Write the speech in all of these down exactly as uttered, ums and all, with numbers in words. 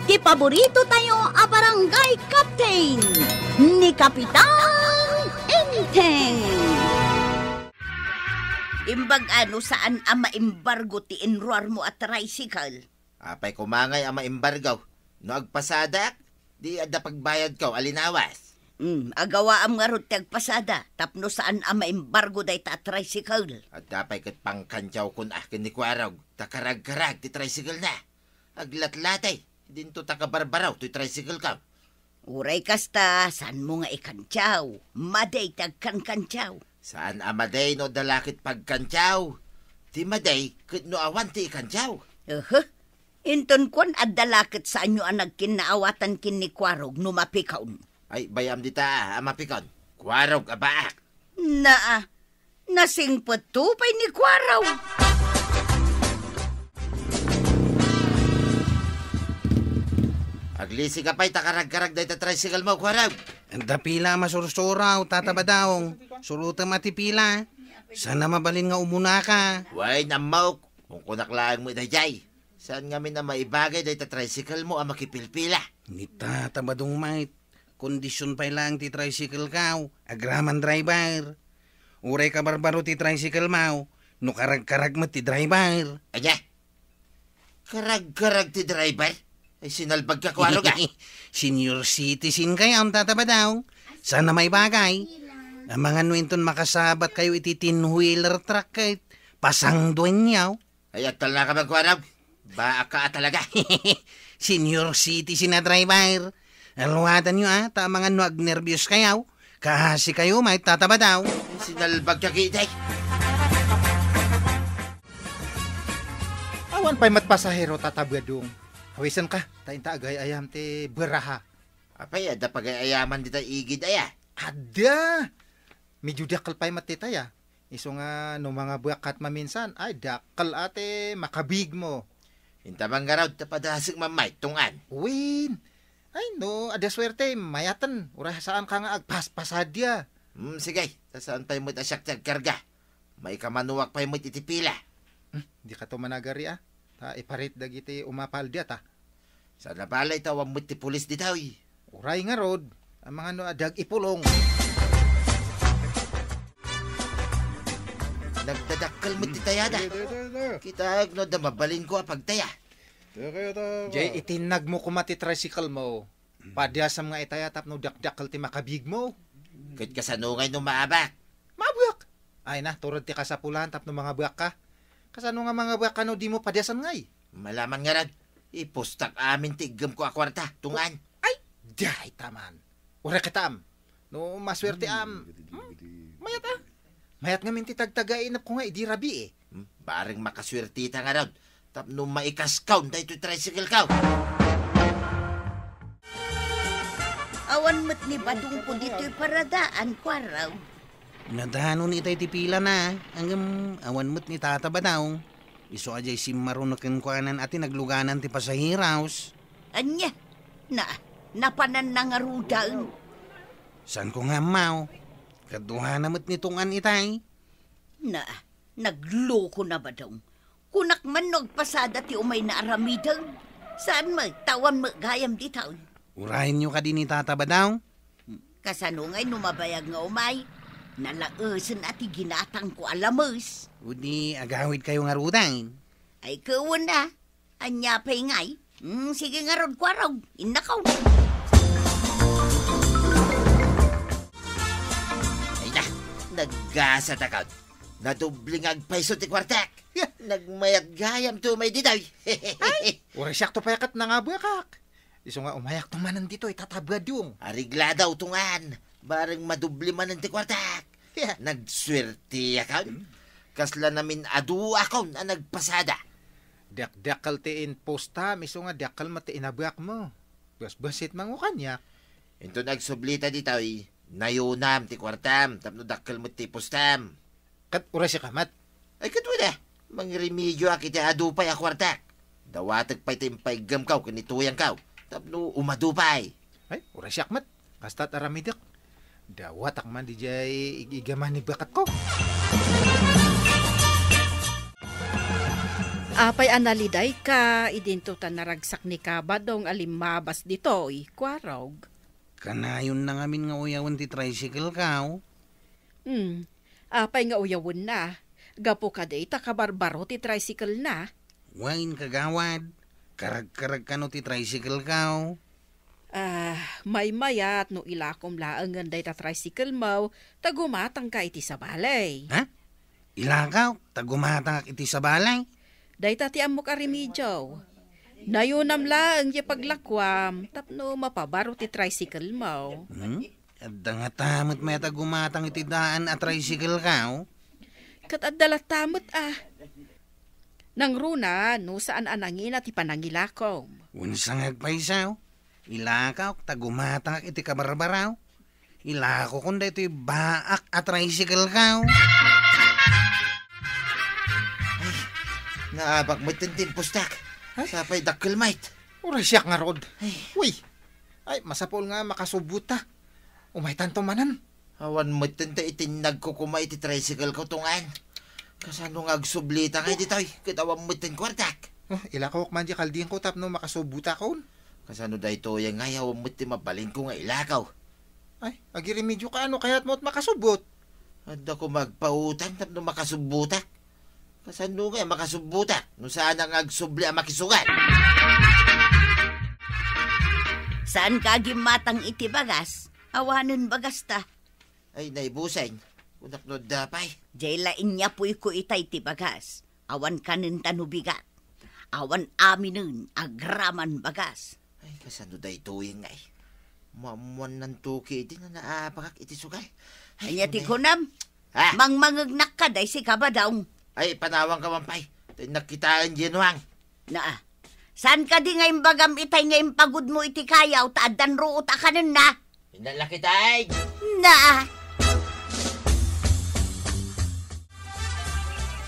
Ti paborito tayo a barangay captain, ni Kapitan Enteng. Imbag ano, saan a maimbargo ti inruarmo a tricycle? Apay kumangay a maimbargo? No agpasadak, di adda pagbayadko a linawas. Hmm, agawaam ngarud ti agpasada, tapno saan a maimbargo dayta a tricycle. Adda pay ket pangkantiawkon a ken ni Kuarog, ta karagkarag ti tricycle na. Aglatlatay, dinto ta kabarbaraw toy tricycle ka. Uray kasta, saanmo nga ikantiaw? Madi ti agkankantiaw. Saan a madi no adda la ket pagkantiaw. Ti madi ket no awan ti ikantiaw. Aha. Inton kuan, adda la ket saanyo a nagkinnaawatan ken ni Kuarog no mapikaon. Ay, bayam dita a mapikaon. Kuarog a baak. Naa, nasingpetto pay ni Kuarog. Aglisi ka pay ta karagkarag dayta tricycle mo, Kuarog. Adda pila a masursuraw, Tata Badaong. Surotem a ti pila. Saan a mabalin nga umunaka. Wen, ammok. Kunkunak laeng met daydiay. Saan ngamin a maibagay dayta tricycle mo a makipilpila? Ni Tata Badong met, kondision pay laeng ti tricycle ko, agraman driver. Uray kabarbaro ti tricycle mo, no karagkarag met ti driver. Ania? Karagkarag ti driver? Ay, sinalbag ka, Kuarog, a. Senior citizen kayo, Tata Badaong. Saan a maibagay. Amangan no inton makasabat kayo iti ten-wheeler truck ket pasang duenyo. Ay, agtalna ka man, Kuarog. Baak ka a talaga. Senior citizen a driver. Aluadanyo, a, ta amangan no agnerbios kayo. Kaasi kayo, met, Tata Badaong. Sinalbag ka, kiday. Awan pay met pasahero, Tata Badong. Awisenka, ta inta agay-ayam ti beraha. Apay, adda pagay-ayaman dita igid aya? Adda! Medyo dakkel pay met ti taya. Isu nga no mangabuakka maminsan, ay, dakkel a ti makabigmo. Inta man ngarud ta padasek man met, Tong-an. Wen. Ay, no, adda suerte, mayaten. Uray saanka nga agpaspasadia. Hmm, sige. Ta saan pay met a siak ti agkarga. Maikamanuak pay met iti pila. Hmm, dika to managari, a. Ta iparit dagiti umapaldi, a, ta. Saan a bale ta awan met ti pulis ditoy. Uray ngarud, amangan no adda agipulong. Nagdadakkel met ti tayada. Kitaek no adda mabalinko a pagtaya. Jay, itinnagmo koma ti tricycle mo. Padiasam nga itaya tapno dakdakkel ti makabigmo. Ket kasano ngay no maabak? Maabak? Ay na, tured ti kasapulan tapno mangabuakka. Kasano nga mangabuakka no dimo padiasan ngay? Malaman ngarud, ipustak amin ti iggemko a kuarta, Tong-an. Ay, dayta man. Uray katam. No masuerteam, hmm, mayat a. Mayat ngamin ti tagtagainepko nga idi rabii. Hmm, bareng makasuerteta ngarud. Tapno maikaskaw daytoy tricycle ko. Awan met ni Badongko ditoy paradaan, Kuarog. Nadanon itay ti pilana, ngem awan met ni Tata Badaw. Isu a jay simmaruno kenkuanan a ti nagluganan ti pasaheros. Ania? Na, napananna ngarudaen. Saanko nga ammo. Kaduana met ni Tong-an itay. Na, nagloko na, Badong. Kunak man no agpasada ti umayna aramiden. Saan met, ta awan met gayam ditoy. Urayenyo kadi ni Tata Badaw? Kasano ngay no mabayag nga umay? Nalaesen a ti ginatangko a lames. Udi agawidkayo ngaruden. Ay, kewen a. Ania pay ngay? Mm, sige ngarud, Kuarog. Innakaw. Ay na, naggasat ako. Nadoble nga agpayso ti kuartak. Nagmayat gayam ti umay ditoy. Ay, uray siak to pay ket nangabuakak. Isu nga umayakto manen ditoy, Tata Badong. Aregladaw, Tong-an. Bareng madoble manen ti kuartak. Nagsuerteakon. Hmm. Kasla namin-aduakon a nagpasada. Dakdakkel ti impostam, isu nga dakkel met ti inabuakmo. Basbasit mango kaniak. Inton agsublita ditoy, nayonam ti kuartam tapno dakkel met ti impostam. Ket uray siak met. Ay, ket wen a, mangremedioak iti adu pay a kuartak. Dawatek pay ti impaiggemko ken ni Tuyangko tapno umadu pay. Ay, uray siak met. Kasta't aramidek. Dawatak man diay ig-igama ni baketko. Apay a nalidayka idinto ta naragsak ni Kabadong a limmabas ditoy, Kuarog? Kanayonna ngamin nga uyawen ti tricycle-ko. Hmm. Apay nga uyawenna? Gapu kadi ta kabarbaro ti tricycle-na? Wen, kagawad. Karagkarag kano ti tricycle-ko. Ah, maymayat no ilakom laengen dayta tricycle-mo ta gumatangka iti sabali. Ha? Ilakok ta gumatangak iti sabali? Dayta ti ammok a remedio. Nayunam laeng ti paglakuam tapno mapabaro ti tricycle-mo. Hmm? Adda ngata met mayat a gumatang iti daan a tricycle-ko? Ket adda latta met a. Nangruna no saan a nangina ti panangilakom. Wen, sangag pay sao? Ilakok ta gumatangak iti kabarbaraw. Ilakokon daytoy baak a tricycle-ko. Ay, naabak met ti impostak. Ay. Sapay dakkel met. Uray siak ngarud. Ay. Uy. Ay, masapul nga makasubota. Umaytanto manen. Awan met ti itinnagko koma iti tricycle-ko, tungan. Kasano nga agsublita ngay ditoy? Ket awan met ti kuartak. Oh, ilakok man di kaldingko tapno makasubotakon. Kasano daytoy ngay awan met ti mabalinko nga ilakaw? Ay, agiremedioka, no kayatmo et makasubot. Adda koma agpautang tapno makasubotak. Kasano nga makasubotak no saanak nga agsubli a makisugat? Saanka a gimmatang iti bagas? Awanen bagasta. Ay, naibusen. Kunak no adda pay. Diay la inyapuyko itay ti bagas. Awan kanen ta no bigat. Awan aminen, agraman bagas. Ay, kasano daytoy ngay? Maammuannanto ketdi no naabakak iti sugal. Ay, ania ti kunam? Ha? Mangmangegnak kadi, si Kabadong. Ay, panawangka man pay. Ta innak kitaen diay nuang. Naa. Saan kadi nga imbagam itay nga impagudmo iti kayaw ta addan ruot a kanenna? Innak la kitaen. Naa.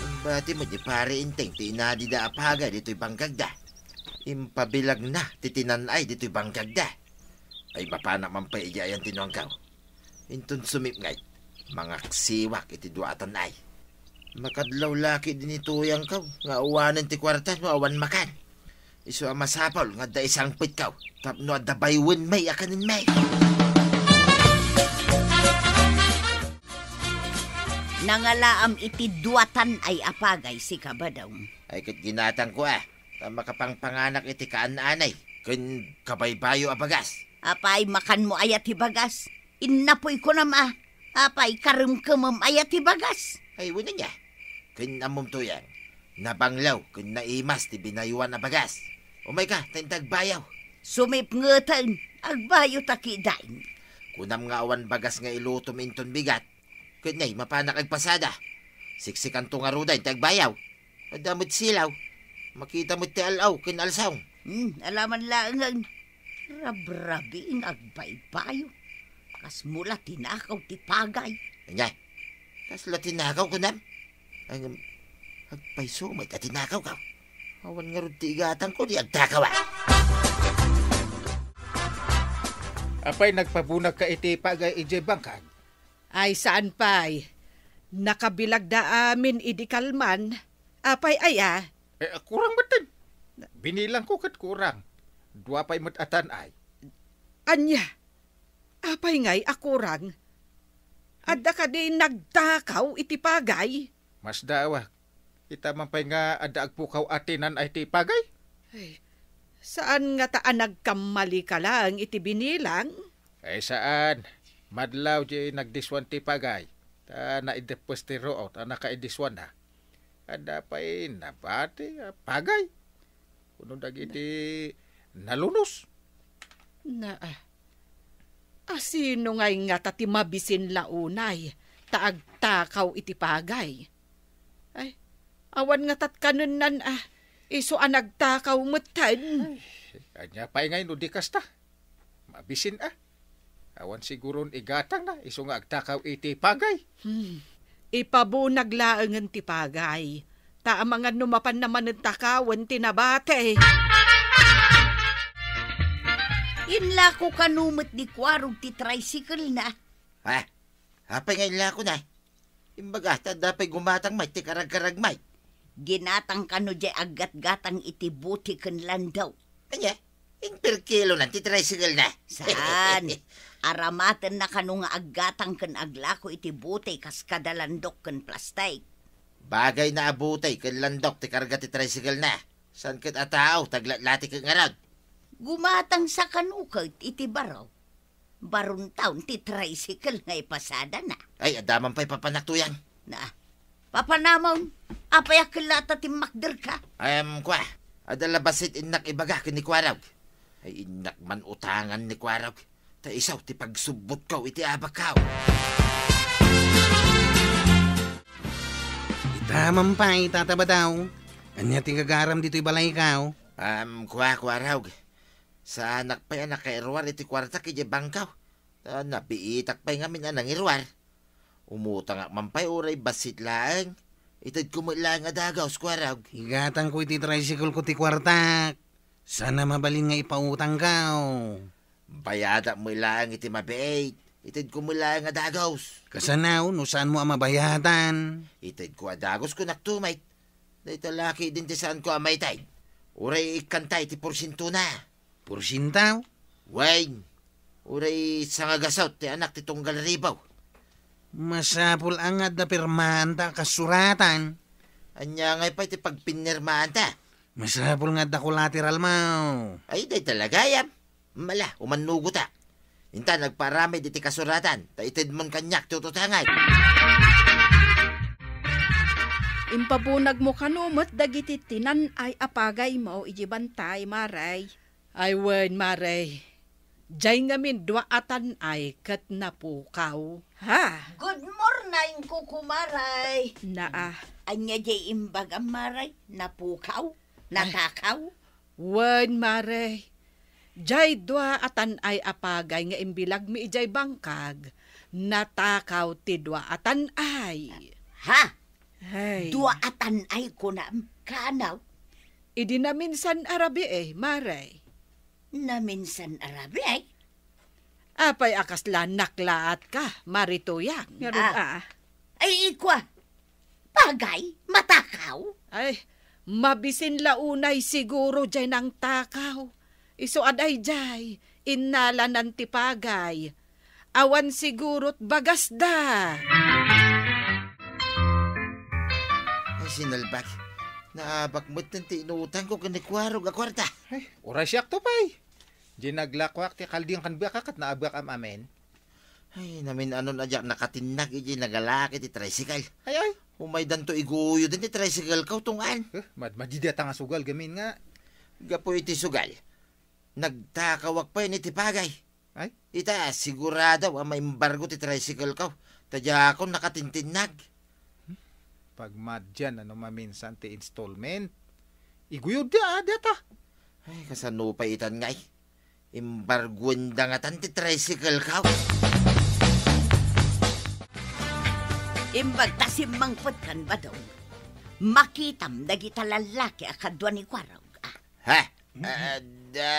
Imbati met ni Pare Enteng ti inadida a pagay ditoy bangkagda. Impabilagna ti tinan-ay ditoy bangkagda. Ay, mapanak man pay idiay ayan ti nuangko. Inton sumipnget, mangaksiwak iti dua a tan-ay. Makadlaw la ketdi ni tuyangko nga awanen ti kuarta no awan makan. Isu a masapul nga adda isangpetko tapno adda baywenmi a kanenmi. Nangalaam iti dua tan-ay a pagay si Kabadong. Ay, ket ginatangko a, ta makapangpanganak iti kaan-anay ken kabaybayo a bagas. Apay, makanmo aya ti bagas? Innapuy kunam a, apay, karemkemem aya ti bagas? Ay, wen ania. Ken ammom, tuyang, nabanglaw ken naimas ti binayoan a bagas. Umayka, ta inta agbayaw. Sumipngeten, agbayo ta kidin. Kunam nga awan bagas nga ilutom inton bigat. Ket nay, mapanak agpasada. Siksikanto ngaruden ti agbayaw. Adda met silaw. Makita met ti al-aw ken alsong. Hmm, alaman laengen. Rabrabiin agbaybayo. Kasmo la tinakaw ti pagay. Ania? Kasla tinakaw kunam? Ay, agpayso met a tinakawko. Awan ngarud ti igatangko di agtakaw a. Apay, nagpabunagka iti pagay idiay bangkag? Ay, saan pay. Nakabilagda amin idi kalman. Apay aya? Eh, kurang metten. Binilangko ket kurang. Dua pay met a tan-ay. Ania? Apay ngay a kurang? Adda kadi nagtakaw iti pagay? Masdaawak. Ita man pay nga adda agpukaw a tinan-ay ti pagay? Ay, saan ngata a nagkammalika laeng iti binilang? Ay, saan. Madlaw di nagdiswan ti pagay. Ta naideppes ti ruot a nakaidiswanna. Adda pay nabati a pagay. Kuno dagiti nalunos. Na, ah, asino ngay ngata ti mabisin la unay ta agtakaw iti pagay? Ay, awan ngatat kanennan a isu a nagtakaw metten. Ay, ania pay ngay no di kasta? Mabisin a. Awan siguron igatangna isu nga agtakaw iti pagay. Hmm. Ipabunag laengen ti pagay. Ta amangan no mapanna manen takawen ti nabati. Inlako kano met ni Kuarog ti tricycle-na. Ha? Apay nga inlakona? Imbaga, ta adda pay gumatang met ti karagkarag met. Ginatang kano diay aggatgatang iti buti ken landok. Ania? Imperkilonan ti tricycle na? Saan? Aramatenna kano nga aggatang ken aglako iti buti kas kada landok ken plastik. Bagayna a buti ken landok ti karga ti tricycle na. Saan ket a tao ti aglatlati ket ngarud? Gumatang sa kano ket iti baro. Baruntaw ti tricycle nga ipasadana. Ay, adda man pay papanak, Tuyang. Na, papanamon, apay a kella ta timmakderka? Em, kua, adda la bassit innak ibaga ken ni Kuarog. Ay, innak man utangan ni Kuarog. Ta isu ti pagsubbotko iti abakko. Ita man pay, Tata Badaw. Ania ti gagaram ditoy balayko? Em, kua, Kuarog. Saanak pay a nakairuar iti kuartak idiay bangko. Ta nabiitak pay ngamin a nangiruar. Umutangak man pay uray bassit laeng. Itedko met laeng a dagus, Kuarog. Igatangko iti tricycle ko ti kuartak. Saan a mabalin nga ipautangko. Bayadak met laeng iti mabiit. Itedko met laeng a dagus. Kasano, no saanmo a mabayadan? Itedko a dagus, kunak tumet. Dayta la ketdin ti saanko a maited. Uray ikkanta iti porsientona. Porsiento? Wen, uray sangagasut ti anak ti tunggal ribu. Masapul a nga adda pirmaanta a kasuratan. Ania ngay pay ti pagpinirmaanta? Masapul nga adda collateralmo. Ay, dayta la gayam. Mala, umannugota. Intan, agpaaramid iti kasuratan, ta itedmon kaniak ti ututangay. Impabunagmo kano met dagiti tinan-ay a pagaymo iti bantay, Mare? Ay wen, Mare. Diay ngamin dua a tan-ay ket napukaw. Ha? Good morning, Kuko Mare. Naa. Ania diay imbagam, Mare? Napukaw? Ay. Natakaw? Wen, Mare. Diay dua a tan-ay a pagay nga imbilagmi idiay bangkag, natakaw ti dua a tan-ay. Ha? Ay. Dua a tan-ay kunam? Kaanaw? Idi naminsan a rabii, Mare. Naminsan a rabii? Apay a kasla naklaatka, Mare Tuyang? Ngarud, ah. Ah. Ay, ikua. Pagay, matakaw? Ay, mabisin la unay siguro diay nangtakaw. Isu a daydiay, innalanan ti pagay. Awan siguro't bagasda. Ay, sinalbag. Naabak metten ti inutangko ken ni Kuarog a kuarta. Ay, uray siakto pay. Diay naglakoak ti kalding ken baka ket naabak am-amin. Ay, namin-anon a diak nakatinnag iti nagalak iti tricycle. Ay, ay. Umaydanto iguyod ti tricycle ko, tungan. Eh, madmadi dayta nga sugal gamin nga. Gapu iti sugal, nagtakawak pay iti pagay. Ay? Ita, sigurado a maimbargo ti tricycle ko. Ta diakon nakatintinnag. Pagmadian a no maminsan ti installment. Iguyod da, ah, dayta. Ay, kasano pay itan ngay? Imbarguen da ngatan ti tricycle ko. Imbag ta simmangpetkan, Badong. Makitam dagita lallaki a kadua ni Kuarog, ah. Ha? Ah, da,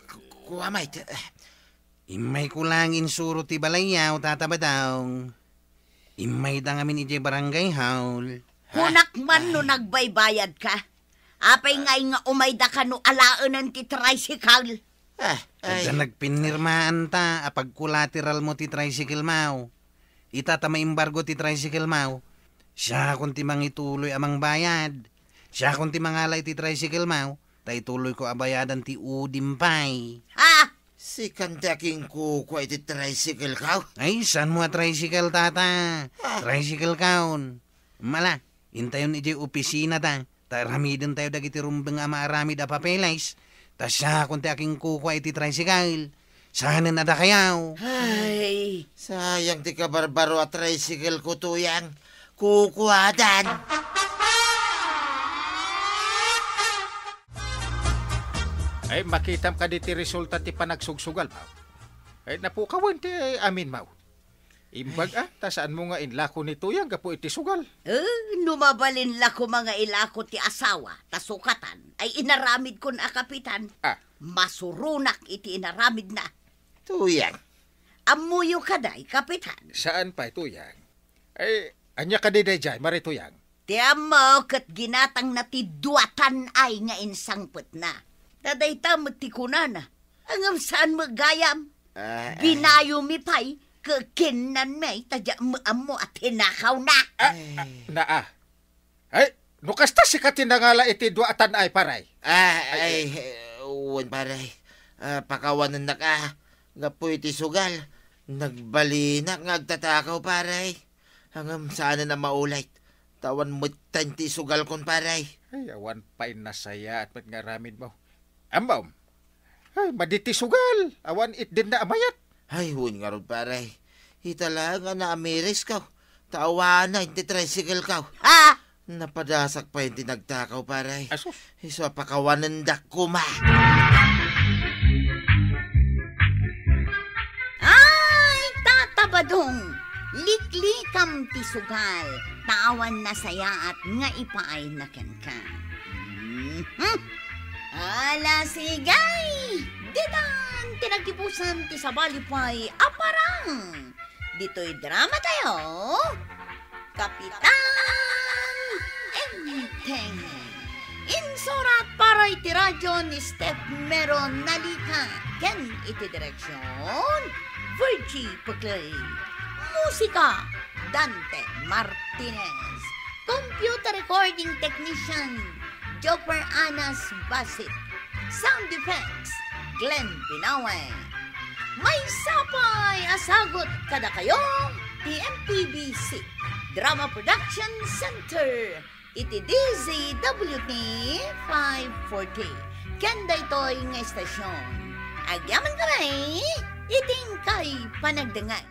ku-, kua met. Immayko laeng insuro ti balayyo, Tata Badong. Immayda ngamin idiay barangay hall. Ha? Kunak man no nagbaybayadka. Apay ngay nga umayda kano alaenen ti tricycle? Ah, ay. Adda nagpinirmaanta a pagkolateralmo ti tricycle mo. Ita ta maimbargo ti tricycle mo, siakon ti mangituloy a mangbayad. Siakon ti mangala iti tricycle mo, ta ituloyko a bayadan ti udim pay. Ha? Sikan ti akinkukua iti tricycle ko? Ay, saanmo a tricycle, Tata? Ah. Tricycle kaon. Mala, intayon idiay opisina ta, ta aramidentayo dagiti rumbeng a maaramid a papeles, ta siakon ti akinkukua iti tricycle. Saanen a dakayo. Ay, sayang ti kabarbaro a tricycle ko, Tuyang. Kukuadan. Ay, makitam kadi ti resulta ti panagsugsugal, Pao? Ay, napukawen ti amin, Mao. Imbag, ah, ta saanmo nga inlako ni Tuyang gapu iti sugal? Eh, no mabalin la koma nga ilako ti asawa, ta sukatan, ay inaramidkon a kapitan. Ah. Masuronak iti inaramidna. Tuyang. Ammoyo kadi, Kapitan? Saan pay, Tuyang. Ay, ania kadi daydiay, Mare Tuyang? Ti ammo ket ginatangna ti duatan ay nga insangpetna. Ta dayta met ti kunana, ngem saan met gayam. Ah, ah. Binayomi pay, ket kinnanmi, ta diak met ammo a tinakawna. Ah, ah, Ay. Naa. Ay, no kasta sika ti nangala iti duatan ay, pare. Ah, Ay, ay, eh. Eh, wen, pare. Ah, pakawanennak, ah. Gapu iti sugal, nagbalinak nga agtatakaw, pare. Ngem saanen a maulit. Ta awan metten ti sugalkon, pare. Ay, awan pay nasayaat met nga aramidmo. Ammom? Ay, madi ti sugal. Awan itdenna a mayat. Ay, wen ngarud, pare. Ita laeng a naamirisko. Ta awanen ti tricycle ko. Ha? Napadasak pay ti nagtakaw, pare. Asus. Isu a pakawanendak koma. Ay, Tata Badong, liklikam ti sugal, ta awan nasayaat nga ipaayna kenka. Mhm. Ala, sige! Ditan ti naggibusan ti sabali pay a parang. Ditoy drama tayo, Kapitan Enteng. Insurat para iti radyo ni Steph Mero Nalica ken iti direksyon, Virgie Peclay. Musika, Dante Martinez. Computer recording technician, Joper Anas Basit. Sound effects, Glenn Binawe. Maysa pay a sagut kadakayo ti M P B C Drama Production Center iti D Z W T five forty. Ken daytoy nga estasyon, agyamankami iti inkay panagdengngeg.